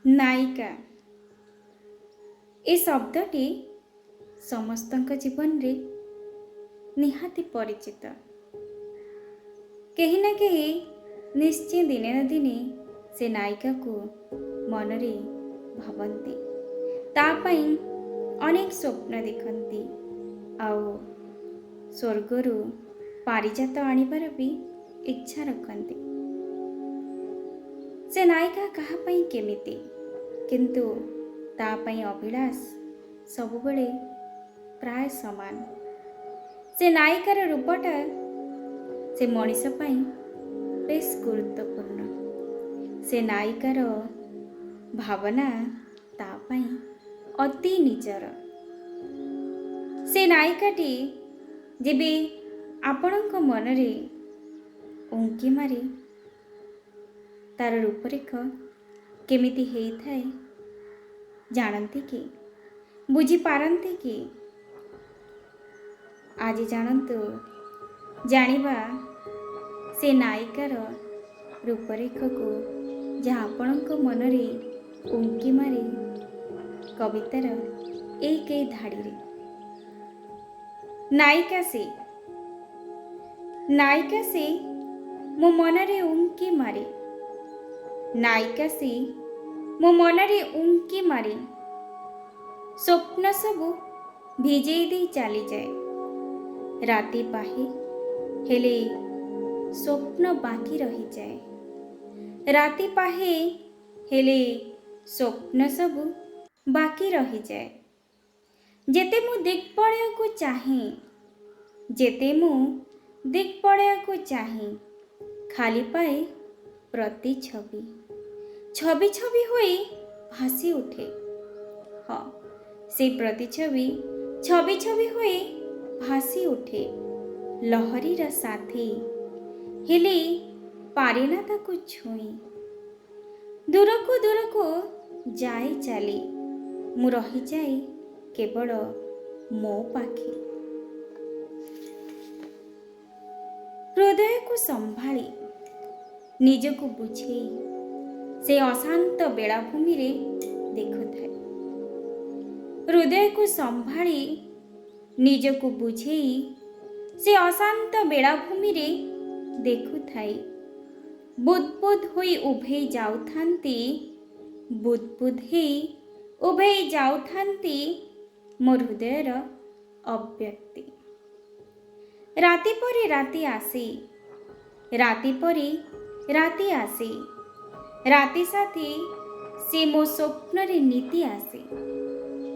ନାୟିକା ଏ ଶବ୍ଦଟି ସମସ୍ତଙ୍କ ଜୀବନରେ ନିହାତି ପରିଚିତ। କେହି ନା କେହି ନିଶ୍ଚୟ ଦିନେ ନା ଦିନେ ସେ ନାୟିକାକୁ ମନରେ ଭାବନ୍ତି, ତା ପାଇଁ ଅନେକ ସ୍ୱପ୍ନ ଦେଖନ୍ତି ଆଉ ସ୍ୱର୍ଗରୁ ପାରିଜାତ ଆଣିବାର ବି ଇଚ୍ଛା ରଖନ୍ତି। ସେ ନାୟିକା କାହା ପାଇଁ କେମିତି, କିନ୍ତୁ ତା ପାଇଁ ଅଭିଳାଷ ସବୁବେଳେ ପ୍ରାୟ ସମାନ। ସେ ନାୟିକାର ରୂପଟା ସେ ମଣିଷ ପାଇଁ ବେଶ ଗୁରୁତ୍ୱପୂର୍ଣ୍ଣ। ସେ ନାୟିକାର ଭାବନା ତା ପାଇଁ ଅତି ନିଜର। ସେ ନାୟିକାଟି ଯେବେ ଆପଣଙ୍କ ମନରେ ଉଙ୍କି ମାରେ, ତାର ରୂପରେଖ କେମିତି ହେଇଥାଏ ଜାଣନ୍ତି କି? ବୁଝିପାରନ୍ତି କି? ଆଜି ଜାଣନ୍ତୁ, ଜାଣିବା ସେ ନାୟିକାର ରୂପରେଖକୁ ଯାହା ଆପଣଙ୍କ ମନରେ ଉଙ୍କି ମାରେ କବିତାର ଏଇ କେଇ ଧାଡ଼ିରେ। ନାୟିକା ସେ, ନାୟିକା ସେ ମୋ ମନରେ ଉଙ୍କି ମାରେ, ନାୟିକା ସେ ମୋ ମନରେ ଉଙ୍କି ମାରେ, ସ୍ୱପ୍ନ ସବୁ ଭିଜେଇ ଦେଇ ଚାଲିଯାଏ। ରାତି ପାହେ ହେଲେ ସ୍ୱପ୍ନ ବାକି ରହିଯାଏ, ରାତି ପାହେ ହେଲେ ସ୍ୱପ୍ନ ସବୁ ବାକି ରହିଯାଏ। ଯେତେ ମୁଁ ଦିଗ୍ବଳୟକୁ ଚାହେଁ, ଯେତେ ମୁଁ ଦିଗ୍ବଳୟକୁ ଚାହେଁ, ଖାଲି ପାଏ ପ୍ରତିଛବି, ଛବି ଛବି ହୋଇ ଭାସି ଉଠେ। ହଁ, ସେଇ ପ୍ରତିଛବି ଛବି ଛବି ହୋଇ ଭାସି ଉଠେ ଲହରୀର ସାଥୀ, ହେଲେ ପାରେନା ତାକୁ ଛୁଇଁ। ଦୂରକୁ ଦୂରକୁ ଯାଏ ଚାଲି, ମୁଁ ରହିଯାଏ କେବଳ ମୋ ପାଖେ। ହୃଦୟକୁ ସମ୍ଭାଳି ନିଜକୁ ବୁଝେଇ ସେ ଅଶାନ୍ତ ବେଳାଭୂମିରେ ଦେଖୁଥାଏ। ହୃଦୟକୁ ସମ୍ଭାଳି ନିଜକୁ ବୁଝେଇ ସେ ଅଶାନ୍ତ ବେଳାଭୂମିରେ ଦେଖୁଥାଏ। ବୁଦବୁଦ ହୋଇ ଉଭେଇ ଯାଉଥାନ୍ତି, ବୁଦବୁଦ ହେଇ ଉଭେଇ ଯାଉଥାନ୍ତି ମୋ ହୃଦୟର ଅବ୍ୟକ୍ତି। ରାତି ପରେ ରାତି ଆସେ, ରାତି ପରେ ରାତି ଆସେ, ରାତି ସାଥୀ ସେ ମୋ ସ୍ୱପ୍ନରେ ନୀତି ଆସେ।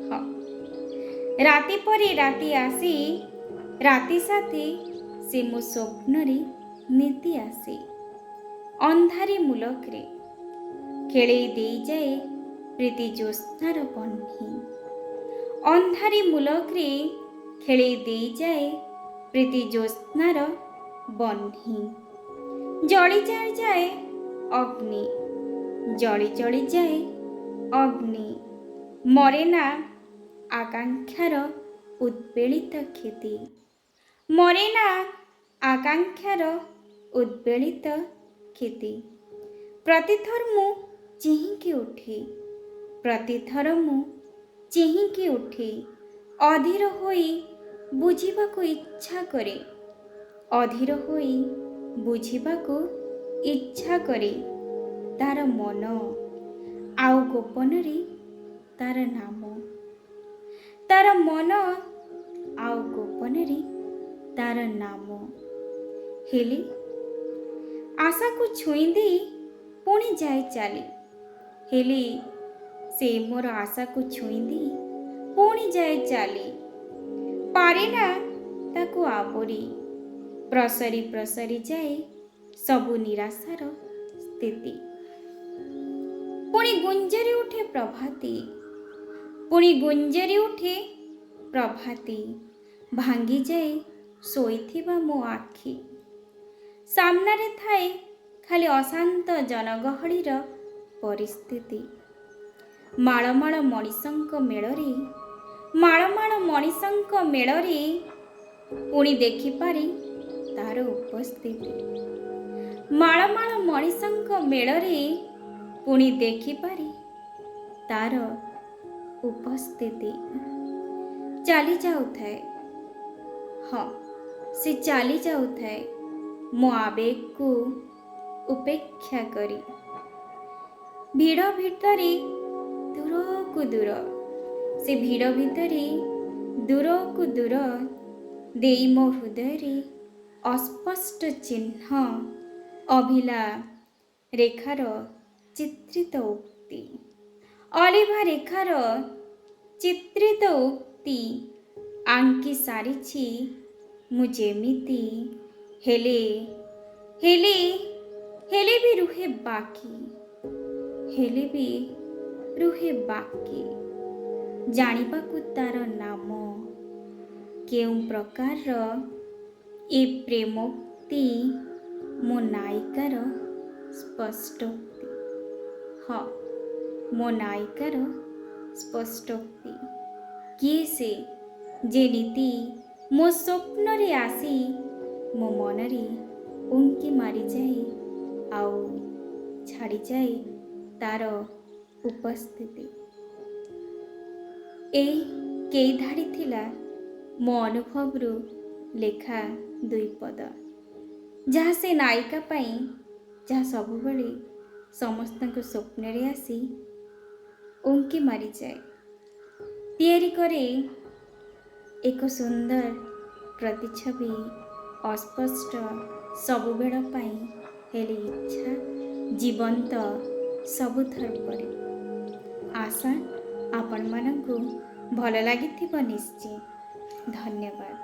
ହଁ, ରାତି ପରେ ରାତି ଆସେ, ରାତି ସାଥୀ ସେ ମୋ ସ୍ୱପ୍ନରେ ନୀତି ଆସେ। ଅନ୍ଧାରୀ ମୁଲକରେ ଖେଳେଇ ଦେଇଯାଏ ପ୍ରୀତି ଜ୍ୟୋତ୍ସ୍ନାର ବହ୍ନି। ଅନ୍ଧାରୀ ମୁଲକରେ ଖେଳେଇ ଦେଇଯାଏ ପ୍ରୀତି ଜ୍ୟୋତ୍ସ୍ନାର ବହ୍ନି। ଜଳି ଜଳି ଯାଏ ଅଗ୍ନି, ଜଳି ଜଳି ଯାଏ ଅଗ୍ନି, ମରେ ନା ଆକାଂକ୍ଷାର ଉଦ୍ବେଳିତ କ୍ଷତି, ମରେ ନା ଆକାଂକ୍ଷାର ଉଦ୍ବେଳିତ କ୍ଷତି। ପ୍ରତିଥର ମୁଁ ଚିହିଁକି ଉଠେ, ପ୍ରତିଥର ମୁଁ ଚିହିଁକି ଉଠେ, ଅଧୀର ହୋଇ ବୁଝିବାକୁ ଇଚ୍ଛା କରେ, ଅଧୀର ହୋଇ ବୁଝିବାକୁ ଇଚ୍ଛା କରେ ତାର ମନ ଆଉ ଗୋପନରେ ତାର ନାମ, ତାର ମନ ଆଉ ଗୋପନରେ ତାର ନାମ। ହେଲେ ଆଶାକୁ ଛୁଇଁ ଦେଇ ପୁଣି ଯାଏ ଚାଲି, ହେଲେ ସେ ମୋର ଆଶାକୁ ଛୁଇଁ ଦେଇ ପୁଣି ଯାଏ ଚାଲି। ପାରେ ନା ତାକୁ ଆବୋରି, ପ୍ରସରି ପ୍ରସରି ଯାଏ ସବୁ ନିରାଶାର ସ୍ଥିତି। ପୁଣି ଗୁଞ୍ଜରି ଉଠେ ପ୍ରଭାତୀ, ପୁଣି ଗୁଞ୍ଜରି ଉଠେ ପ୍ରଭାତୀ, ଭାଙ୍ଗିଯାଏ ଶୋଇଥିବା ମୋ ଆଖି। ସାମ୍ନାରେ ଥାଏ ଖାଲି ଅଶାନ୍ତ ଜନଗହଳିର ପରିସ୍ଥିତି। ମାଳମାଳ ମଣିଷଙ୍କ ମେଳରେ, ମାଳମାଳ ମଣିଷଙ୍କ ମେଳରେ ପୁଣି ଦେଖିପାରେ ତାର ଉପସ୍ଥିତି। ମାଳମାଳ ମଣିଷଙ୍କ ମେଳରେ ପୁଣି ଦେଖିପାରେ ତାର ଉପସ୍ଥିତି। ଚାଲି ଯାଉଥାଏ, ହଁ, ସେ ଚାଲି ଯାଉଥାଏ ମୋ ଆବେଗକୁ ଉପେକ୍ଷା କରି, ଭିଡ଼ ଭିତରେ ଦୂରକୁ ଦୂର। ସେ ଭିଡ଼ ଭିତରେ ଦୂରକୁ ଦୂର ଦେଇ ମୋ ହୃଦୟରେ ଅସ୍ପଷ୍ଟ ଚିହ୍ନ, ଅଭିଲା ରେଖାର ଚିତ୍ରିତ ଉକ୍ତି, ଅଲିଭା ରେଖାର ଚିତ୍ରିତ ଉକ୍ତି ଆଙ୍କି ସାରିଛି ମୁଁ ଯେମିତି। ହେଲେ ହେଲେ ହେଲେ ବି ରୁହେ ବାକି, ହେଲେ ବି ରୁହେ ବାକି ଜାଣିବାକୁ ତାର ନାମ। କେଉଁ ପ୍ରକାରର ଏ ପ୍ରେମୋକ୍ତି ମୋ ନାୟିକାର ସ୍ପଷ୍ଟୋକ୍ତି? ହଁ, ମୋ ନାୟିକାର ସ୍ପଷ୍ଟୋକ୍ତି। କିଏ ସେ ଯେ ନିତି ମୋ ସ୍ୱପ୍ନରେ ଆସି ମୋ ମନରେ ଉଙ୍କି ମାରିଯାଏ ଆଉ ଛାଡ଼ିଯାଏ ତାର ଉପସ୍ଥିତି? ଏଇ କେଇ ଧାଡ଼ି ଥିଲା ମୋ ଅନୁଭବରୁ ଲେଖା ଦୁଇ ପଦ, ଯାହା ସେ ନାୟିକା ପାଇଁ, ଯାହା ସବୁବେଳେ ସମସ୍ତଙ୍କ ସ୍ୱପ୍ନରେ ଆସି ଉଙ୍କି ମାରିଯାଏ, ତିଆରି କରେ ଏକ ସୁନ୍ଦର ପ୍ରତିଛବି, ଅସ୍ପଷ୍ଟ ସବୁବେଳ ପାଇଁ, ହେଲେ ଇଚ୍ଛା ଜୀବନ୍ତ ସବୁଥର ପରି। ଆଶା ଆପଣମାନଙ୍କୁ ଭଲ ଲାଗିଥିବ ନିଶ୍ଚୟ। ଧନ୍ୟବାଦ।